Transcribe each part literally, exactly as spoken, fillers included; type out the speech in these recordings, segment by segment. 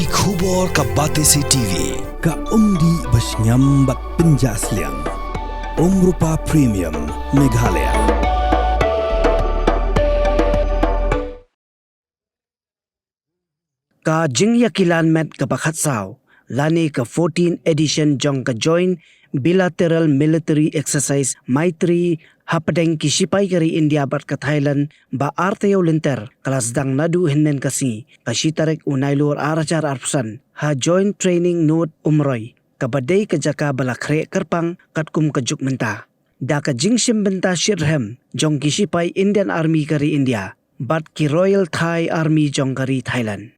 Ki khubor ka Batesi T V, ka umdih ba shngiam bad pynjah sliang. Umrupa Premium, Meghalaya. Ka jingïakilan met kaba khatsaw lane ka fourteen edition jong ka Joint Bilateral Military Exercise Maitri hapdeng ki shipai ka ri India bad ka Thailand ba ar taïew lynter ka la sdang naduh hynnin ka sngi, ka shi tarik u Nailur ar hajar arphew san, ha Joint Training Node Umroi, kaba dei ka jaka ba la khreh kyrpang katkum ka juk mynta, da ka jingshim bynta shitrhem jong ki shipai Indian Army ka ri India bad ki Royal Thai Army jong ka ri Thailand.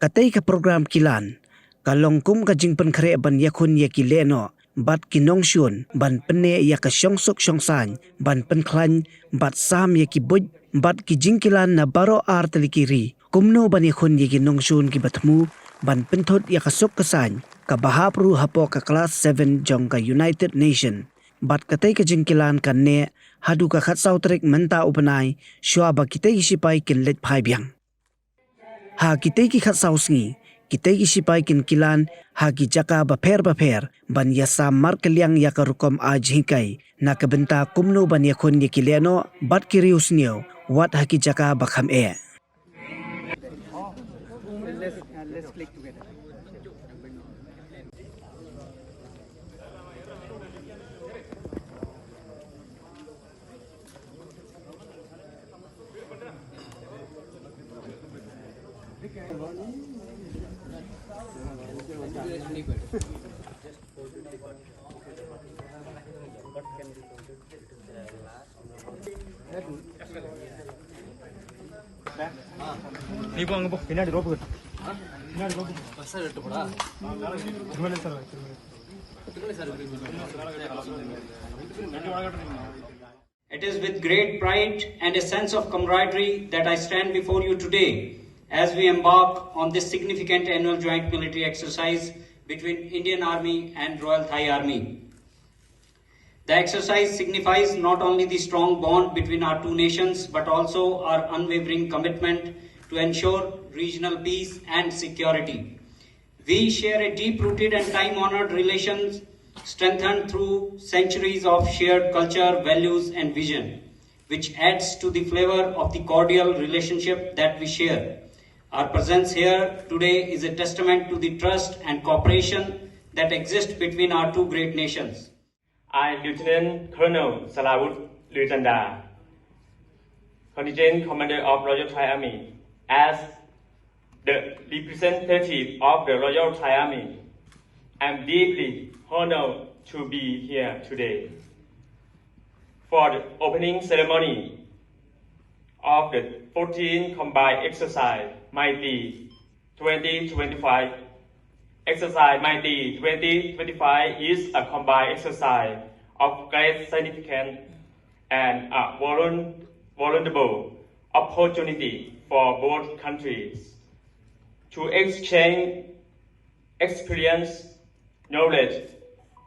Katei ka program kilan ka long kum ka jingpynkhreh ban ïakhun ïa ki lehnoh bad ki nongshun, ban pynneh ïa ka shongsuk shongsaiñ, ban pynkhlaiñ bad sam ïa ki buit bad ki jingkilan na baroh ar tylli ki ri, kumno ban ïakhun ïa ki nongshun kiba thmu, ban pynthut ïa ka suk ka saiñ kaba hap ruh hapoh ka Class seven jong ka United Nation. Bad katei ka jingkilan kan neh haduh ka khatsaw tarik mynta u bnai, shuwa ba kitei ki shipai kin leit phai biang. Ha kitei ki khatsaw sngi, kitei ki shipai kin kilan ha ki jaka bapher bapher ban ïasam markylliang ïa ka rukom ai jinghikai na ka bynta kumno ban ïakhun ïa ki lehnoh bad ki riewsniew, wat ha ki jaka ba kham eh. It is with great pride and a sense of camaraderie that I stand before you today as we embark on this significant annual joint military exercise between Indian Army and Royal Thai Army. The exercise signifies not only the strong bond between our two nations but also our unwavering commitment to ensure regional peace and security. We share a deep-rooted and time-honored relation strengthened through centuries of shared culture, values, and vision, which adds to the flavor of the cordial relationship that we share. Our presence here today is a testament to the trust and cooperation that exists between our two great nations. I, Lieutenant Colonel Salawut Luitanda, Contingent Commander of Royal Thai Army, as the representative of the Royal Thai Army, am deeply honored to be here today for the opening ceremony of the fourteenth Combined Exercise Mighty twenty twenty-five. Exercise Mighty twenty twenty-five is a combined exercise of great significance and a volun-, valuable opportunity for both countries to exchange experience, knowledge,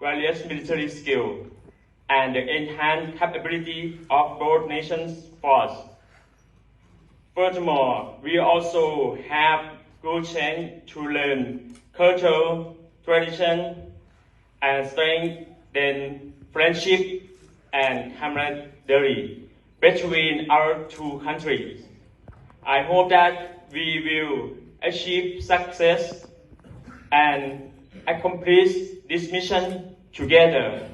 various military skill, and the enhanced capability of both nations' force. Furthermore, we also have good chance to learn cultural tradition and strengthen friendship and camaraderie between our two countries. I hope that we will achieve success and accomplish this mission together,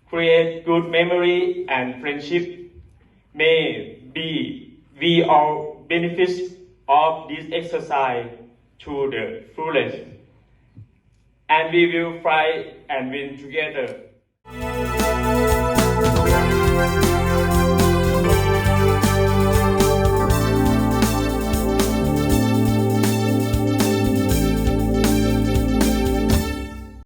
create good memory and friendship. May be we all benefit of this exercise to the fullest. And we will fight and win together.